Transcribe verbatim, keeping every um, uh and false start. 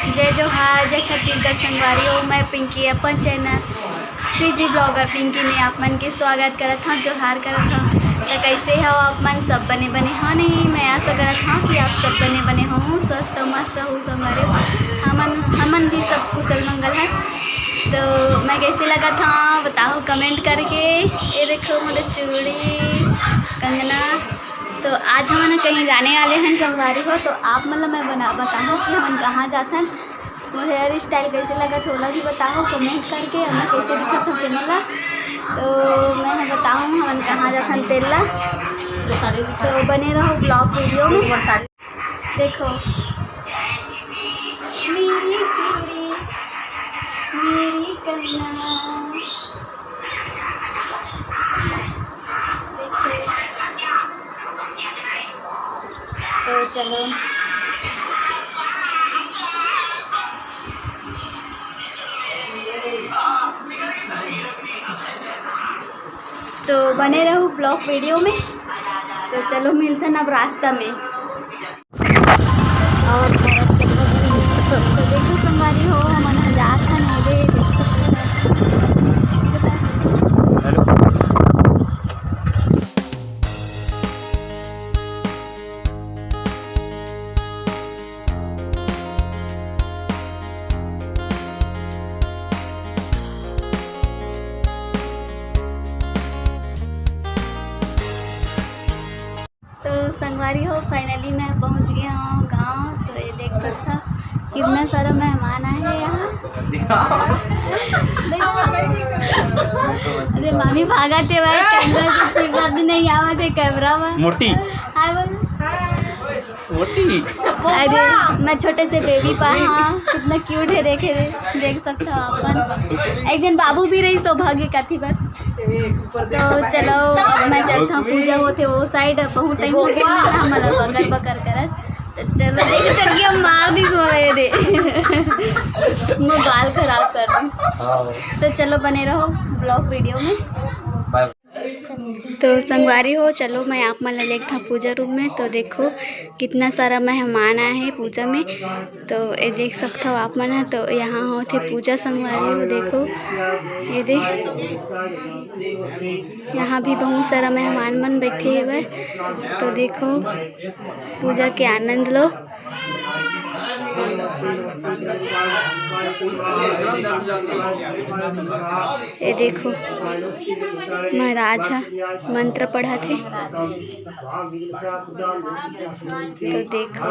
जय जोहार, जय छत्तीसगढ़ संगवारी हो। मैं पिंकी अपन चैनल सीजी ब्लॉगर पिंकी में आप मन के स्वागत करत हौं, जोहार करत हौं। त कइसे हव आप मन? सब बने बने हो नहीं? मैं आशा करत हौं कि आप सब बने बने हो, स्वस्थ हो, मस्त हो संगवारी हो। हमन हमन भी सब कुशल मंगल है। तो मैं कइसे लगत हौं बताओ कमेंट करके। ये देखो मोर चूड़ी, कंगना। तो आज हमन कहीं जाने वाले हैं संगवारी हो, तो आप मन ला मैं बना बताऊँ कि हमन कहाँ जाथन। मोर हेयर स्टाइल कइसे लगत हे ओला भी बताओ कमेंट करके, अउ मैं कइसे दिखत हौं तेन ला। तो मैं ह बताऊँ हमन कहाँ जाथन तेन ला। तो बने रहो ब्लॉग वीडियो में। देखो मेरी चूड़ी, मेरी कंगना, देखो। तो चलो। तो बने रहो ब्लॉग वीडियो में। तो चलो मिलथन अब रास्ता में। और तो देखो संगवारी हो, हमन ह जात हन एदे। तो संगवारी हो, finally मैं पहुंच गया हूँ गांव। तो ये देख सकता कितना सारा मेहमान आए हैं यहाँ। अरे मामी भागा थे भाई, कैमरा से ठीक बात नहीं आवा थे कैमरा में। मोटी। हाय बोल। मोटी। अरे मैं छोटे से बेबी पा हाँ, कितना क्यूट है, देखे रे, देख सकते हो अपन। एक जन बाबू भी रही सौभाग्य काथी पर। तो चलो अब मैं चलता हूँ, पूजा होते वो साइड, बहुत टाइम हो गया हमला बकर बकर करत। तो चलो देख करके हम मार दी मोला ये दे। मैं बाल खराब कर दी। तो चलो बने रहो ब्लॉग वीडियो में। तो संगवारी हो, चलो मैं आप मन ला लेगथौं पूजा रूम में। तो देखो कितना सारा मेहमान आए हैं पूजा में। तो ये देख सकथो आप मन ह, तो यहाँ होथे पूजा संगवारी हो। देखो ये दे, यहाँ भी बहुत सारा मेहमान मन बैठे हवय। तो देखो पूजा के आनंद लो। ये देखो महाराज ह मंत्र पढ़त हे। तो देखो